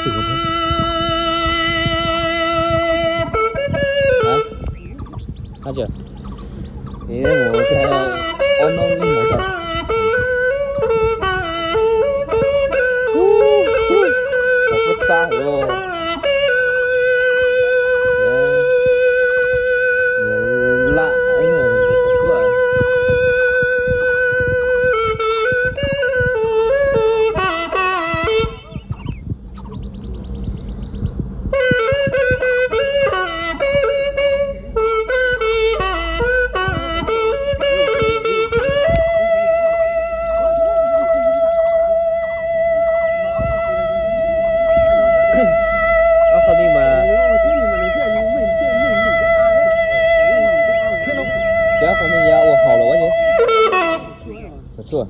Twg? Hab, hab tseem, es mus ob hnub ib hmos tso. Ub, ub, txav lawm. Lam. Ob qho li mas, ces ob qho li yav ua haus los ua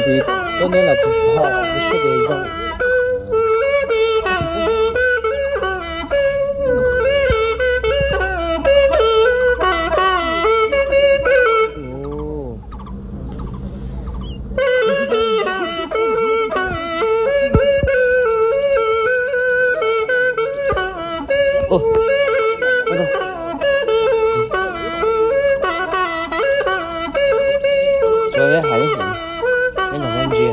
ces, tuab neb los tsis tau, tshuaj ces zoo. Ua, tso peb hais ib ntsis, peb nrog peb ntsia.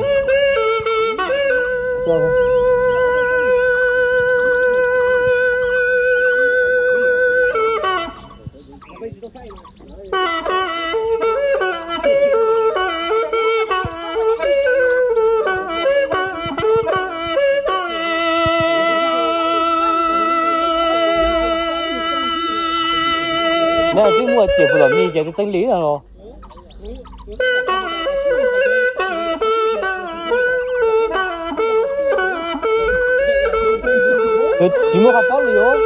Neb twb muaj ces puas tom ni ces twb txeeb li no los. Tsis muaj qhov paub li os.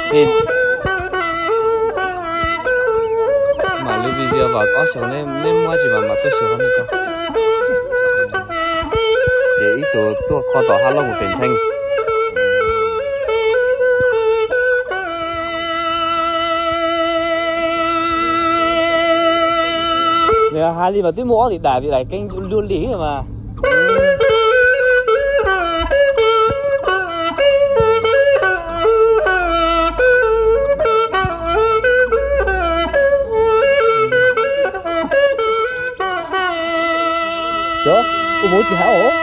Ces mam li video vam ob xyoos, neb muab tsis mam mam tuaj xyuas hauv nej tau. Ces ib tug tuaj qhov tom Hab Loob mus pem Ntheej. Nws hais li mas twb muaj ob tim dam, tim dam keeb luaj li mas. Cov, kuv mus tsis haum.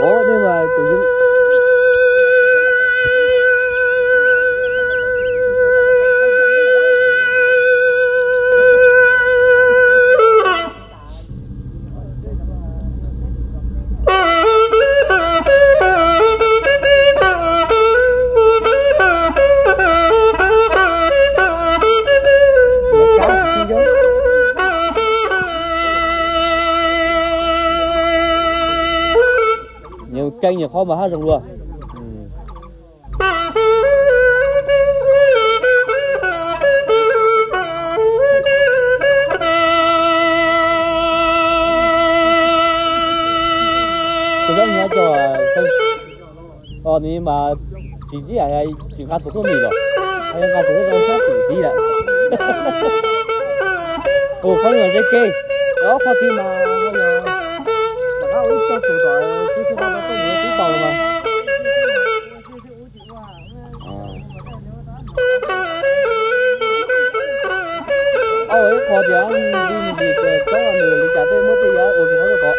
Ov, nej mas tus Nws keej nyias qhov mas haj zoo luaj. Tus xab nyiav cog, o, nws mas tsis ib yam, tsis nqa txuas tuaj mis los, nqa txuas tuaj rau sab tim tid lawm. Tus qhov no ze ke, ob qhov tid mas yog rov qab ua ib txoj tus tom tub xib hab no tuaj mus tub tau los mas. Ua ib qho tias nti nti kawg nws li cas tej muab tej yav ua kiag qhov tod.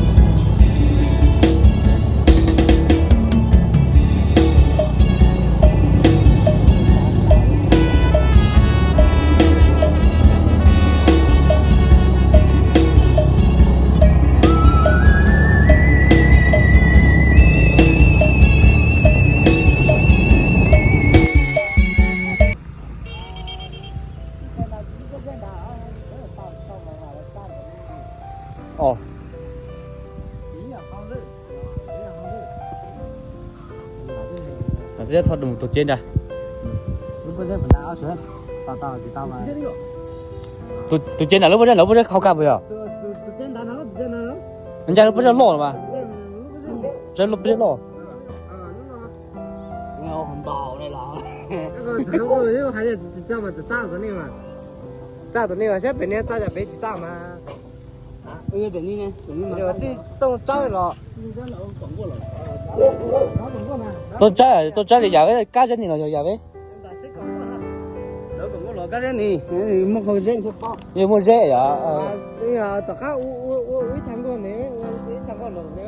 Twb tho mus tus ceb nrad. Tus ceb nrad lub pob zeb, lub pob zeb hauv kaj puas yog? Ncaj lub pob zeb loj los mas. Lub pob zeb loj. Txaj tom nej mas, saib pem nej txaj yam pem tsis txaj mas. Txooj tsawb los, txooj tsawb, txooj tsawb li yam peb kab zeb ni los yog yam peb. Kab zeb ni muaj zeb, yog muaj zeb yom. Tom qab ua ib thaj nkuaj ne, ib thaj nkuaj los ne.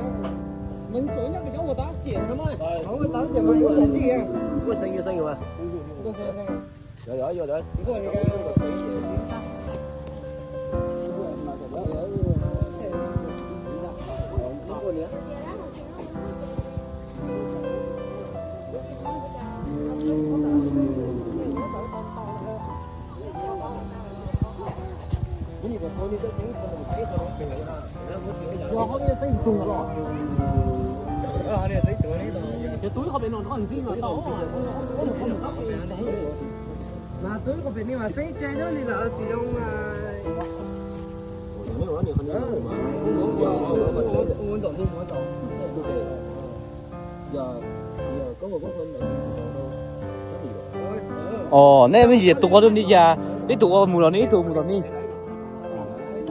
Os, nej me ntsis tus ua rau ni cas, ib tug ua mus los ni, ib tug mus tom ni.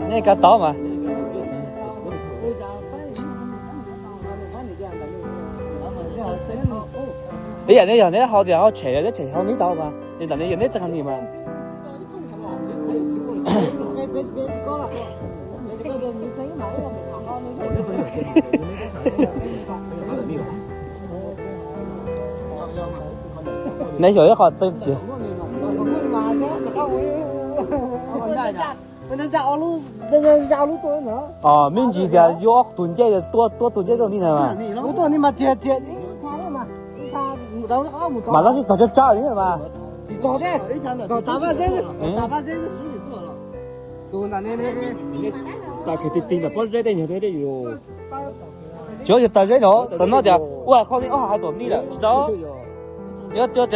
Nej kav tau mas. Ib yam nej yog neb ho tias ho tshem, neb tshem ho nib tau mas, nws tam ne yog neb txeeg ni mas. Neb xyov ib qho txeeg tias, me ntsis tias yuav tus ncej tua, tua tus ncej tuaj ni na. Mas tab sis txog cov tsawg li mas. Tsis yog taw zeb no, txog no tias ua hais qhov ni ob hais tom ni lawm tsis tau. Yog tias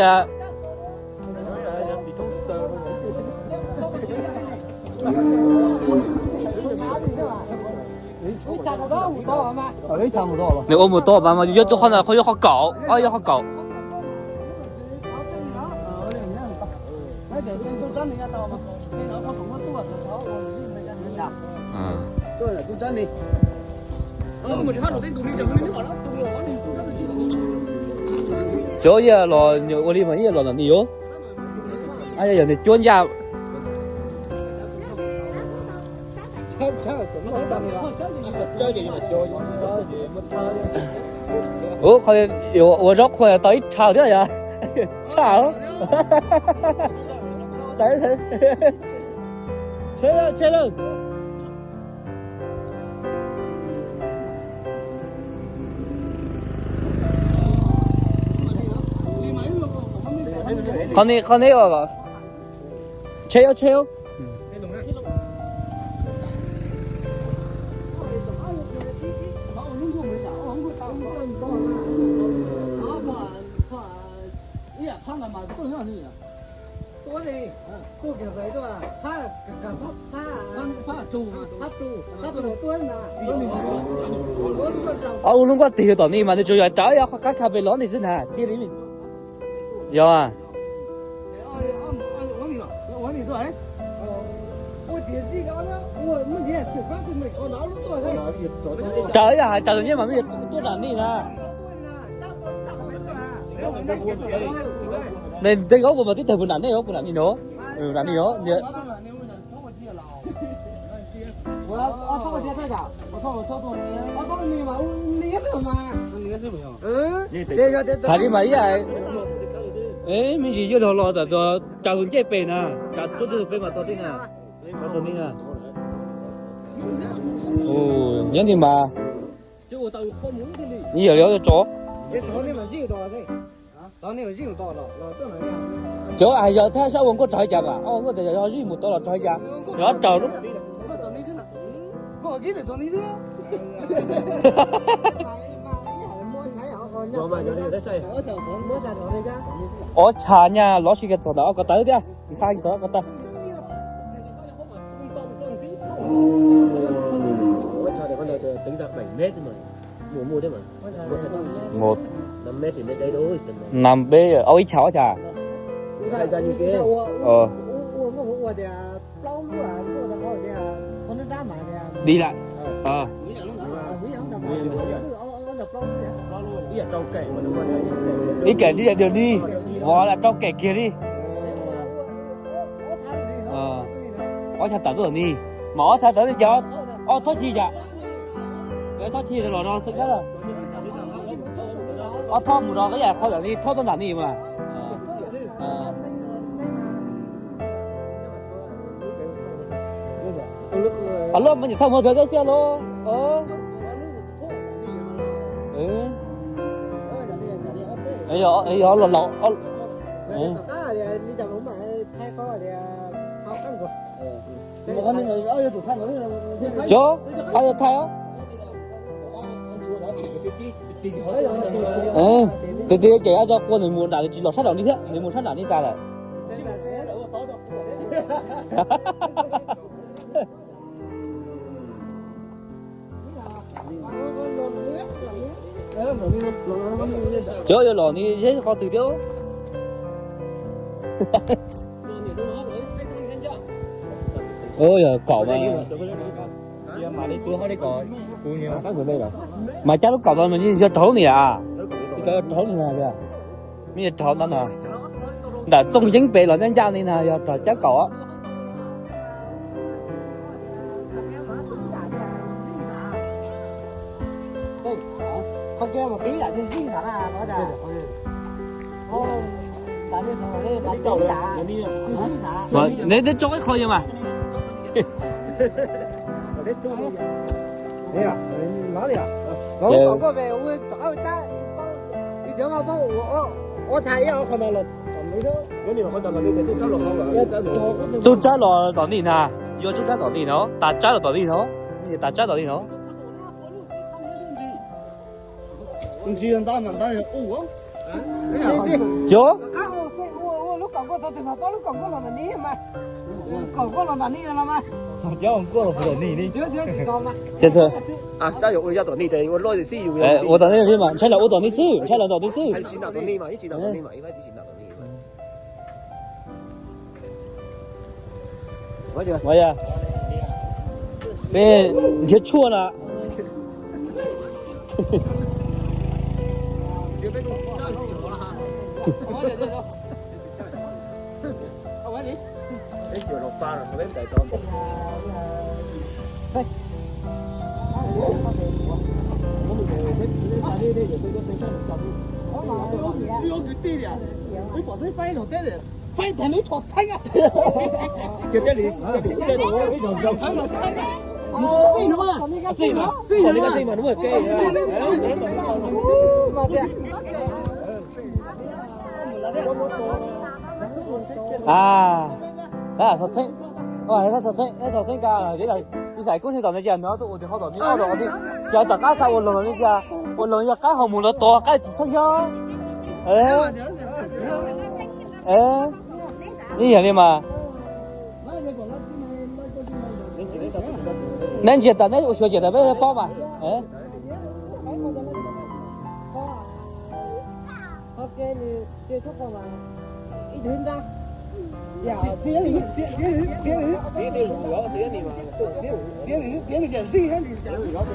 nws ua mus tau mas yog tus qhov ntawd qhov yuav qhov kaum, ob yuav qhov kaum. Cov yog los ua li mas ib yam los ntawm ni yuav, yog nws cuab ncaj. Ua qhov, ua zaub qhua tau ib rhawv thiab yog tshaj. Tsheb lawm, tsheb lawm. Qhov ni, qhov ni, tsheb, tsheb. Ob ua lub nkuaj tig tom ni mas nws tsuas yog raws ib qho qab kha pem los ni xwb na, txij li yog. Raws ib yam hais raws tus ncej mas tuaj nram ni na. Nws tej zaub puas mas twb tawg puas nram nej, puas nram ni no, nram ni no. Hais li mas ib yam, me ntsis yuav los los tam tus raws tus ncej pem na, raws tsuj tsuj pem mas txog tij na, txog tij na. Nyob ni mas ib yam li tso. Cov hais yog thaj sab ua nkuaj raws li cas mas, ua nkuaj tias yog zij mus tod los raws li cas, yog raws lub. Ob chav nyaj los sis kiag txog ntawm ob ko taw thiab, nqa txog ob ko taw. Nam peb, ib chav ob chav. Di lawm. Ib kaim li dua ni, vov lam rau kaim kiag li. Ob chav tawm tuaj ni, mas ob chav tawm li cas, ob thob ci yam, ob thob ci los no xwb kab. Ob thob mus rau qib yam qhov ntawm li thob tuaj nram ni mas. Loj me nyuam thaj mus txog teb xwb los. Yog los laus. Cov, ob yog thaij os. Tiag tiag ces yuav tso qua nws mus nram, nws tsis los sab nraum ni thiab, nws mus sab nram ni tas lawm. Cov yuav los ni yog qhov twg thiab. Yog kaum mas. Mas cab lub kaum no mas yog rau hauv ni a, rau hauv ni a, yog rau hauv no no. Ntawm Txooj Yeeb pem los ncaj ncaj ni na yog rau cab kaum. Neb twb tso ib qho yog mas. Tsub tsab los tom ni na, yuav tsub tsab tom ni no, tas tsab los tom ni no, tas tsab tom ni no. Cov ua tom ni xwb mas, ntshai los ua tom ni xwb, ntshai los tom ni xwb. Peb nrhiav tshuaj na. A, thov txheeb, thov txheeb, thov txheeb ka, ib xav koob tsis tom ne cas nws tuaj ua tias ho tom ni, ho tom ni, cas tom qab xav ua loog ne cas, ua loog yog qab ho mus los tos qab tsis txheeb yog. Ib yam li mas. Neb ntsia tas neb ua xyuas ces tas peb paub mas.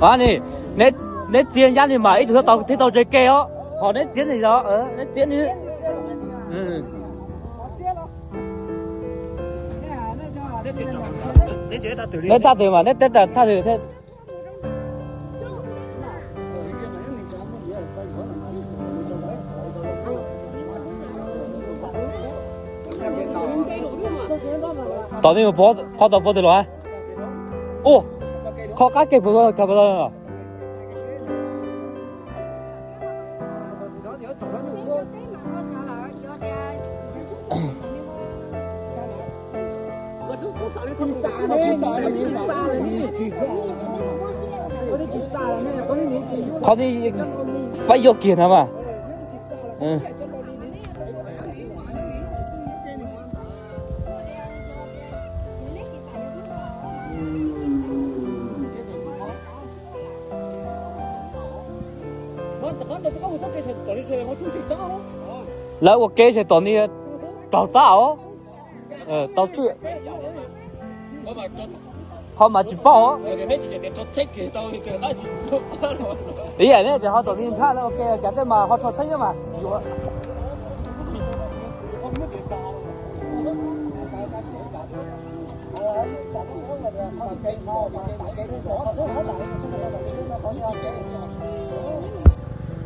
A ni, neb txiav nyab li mas ib tug thiaj tau ze ke os, ho neb txiav ni os, neb txiav ni. Neb thaj twg mas neb teb tas thaj twg thiab. Tom ni mus qhov tod puag twg los? Ua, qhov qab ke puag tod. Qhov ni faib yuag kiag na mas. Lawv ua ke tseem tom ni raug txab os. Tau txwj. Ho mas tsis paub. Ib yam li tias ho tom ni ntshab lawv ua ke cas tej mas ho rho txheeb mas yuav.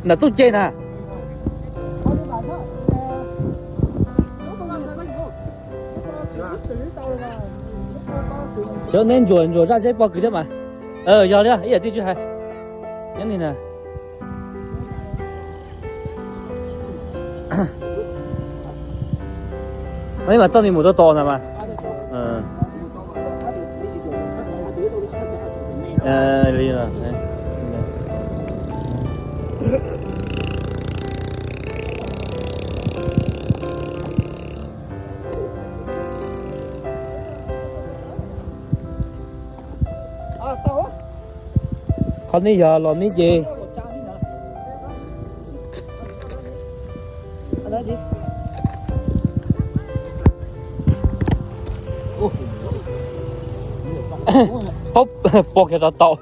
Nram txuj ce na. Xyov neb ntsuas ntsuas zaj zeb pog kwv thiab mas. Yog li ib yam tij tswj hais. Nyob ni na. Mas txoj ni mus tau tos ntag mas. Li no. Qhov nej yog los nej ces pom kiag tau tau.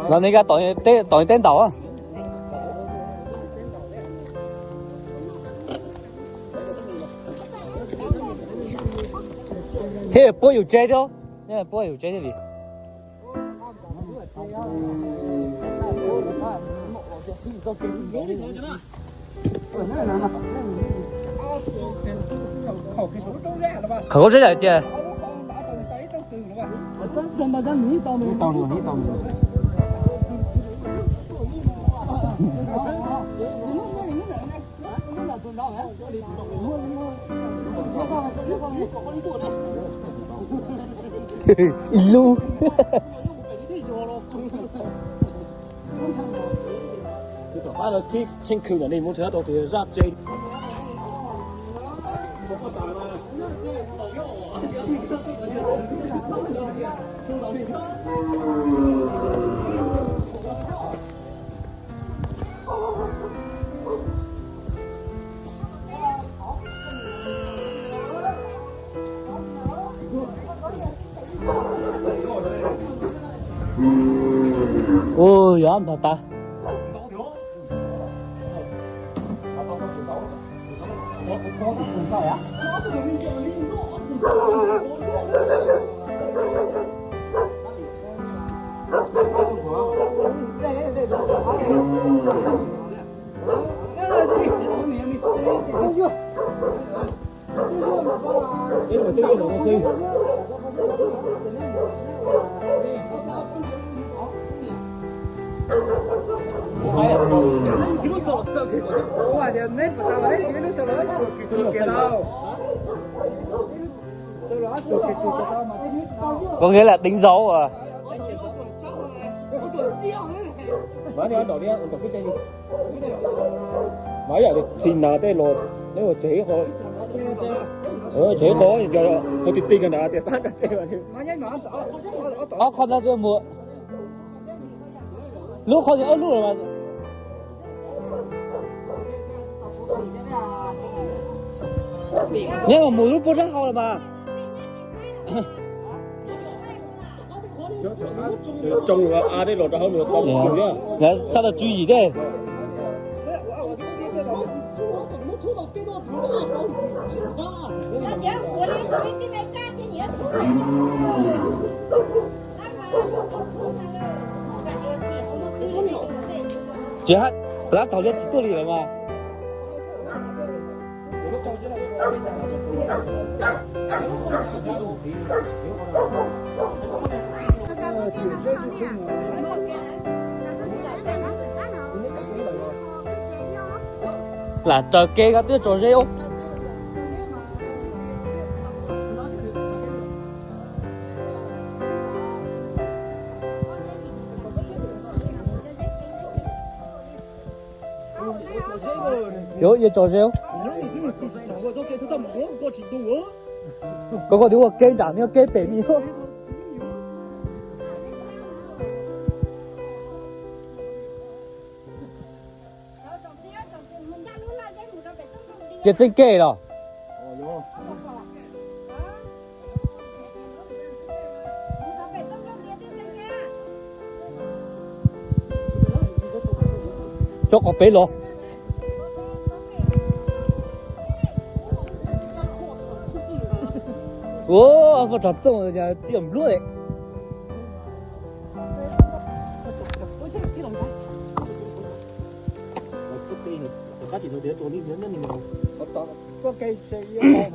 Los nej ka tom teb ntaus. Thiab puab yus tsev thiab, puab yus tsev thiab li. Khawv koob tseeb lawm tiag. Ib lub. Tom qab no kib tsheej khw ntawm nej mus nrhiav tau tus zaj tsev. Ua, yog npog tas. Có nghĩa là đánh dấu à? Mas yam tsis nas tej los, neb ua tsev qhov, tsev qhov, ho ti ti nrad tias tab nrad tsev. Ob qho no mus, lub qhov no ob lub lawm mas. Neb mas mus lub puab sab hau lawm mas. Tsoo a tej los rau hauv nws tau tus thiab. Sab tau tswv yim tej. Tsis hab, lab thaum liab tsis tuaj li lawm mas. Lam raws kev ko twb tso zeb ub. Yuav tso zeb. Koj, koj twb ua kev nram no, kev pem no. Cia txeeb kev los. Tso qhov pem los. Ua, faj rog tooj txiaj nplua li.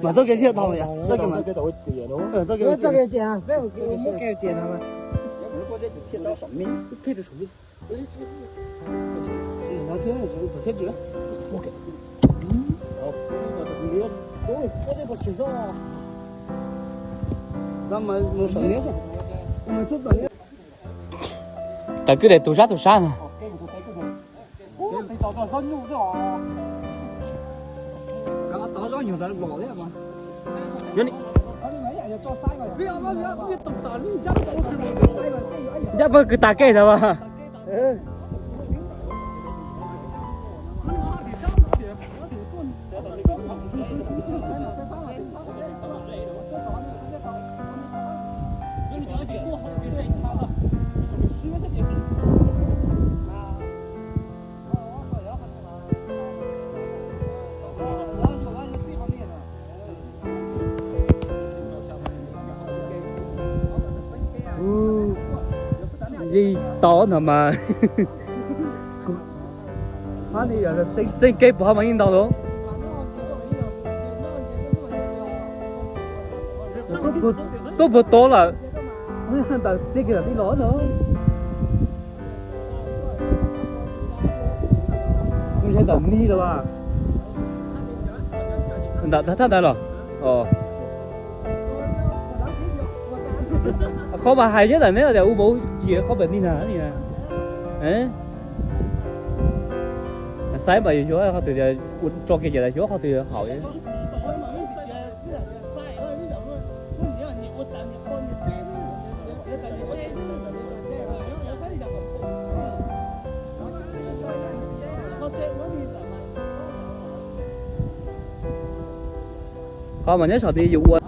Mas txoj kev siab tau yom, txoj kev mas, txoj kev tias, peb muab kev tias no. Tawv kwj de tus sab tus sab no. Ncaj pawg kwv tas kej ntawd mas. Yeej tau no mas. Txeeb kev puas ho mas yeej ntau lawm. Tuaj puag tod lawm. Ntawm txij kiag ntawm tij los no. Ntawm ni los as. Ntawm thaj ntawd los. Qhov mas hais thiab ntawm neb tias u mus ciam qhov pem ni na ni na. Saib mas yus xyuas qhov twg tias tso kiag ces xyuas qhov twg haum. Qhov mas nyob saum tid yus ua.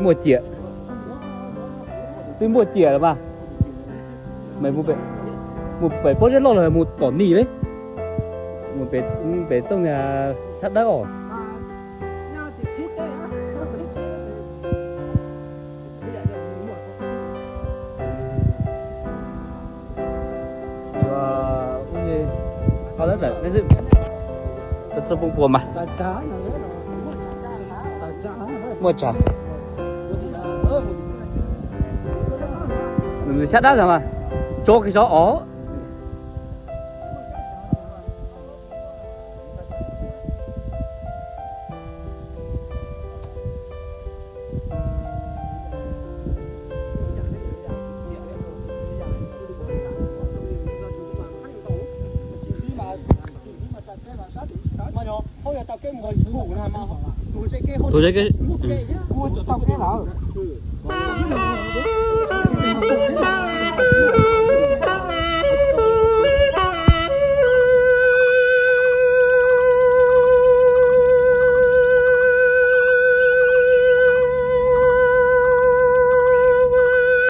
Muaj ciam. Twb muaj ciam lawm mas. Mus pem pob zeb loj los mus tom ni li. Mus pem txooj sab dawb os. Txawj poob pua mas. Muaj tsav. Sab dawb mas tso kiag sov os. Tus seb kev muaj tau kev lawm.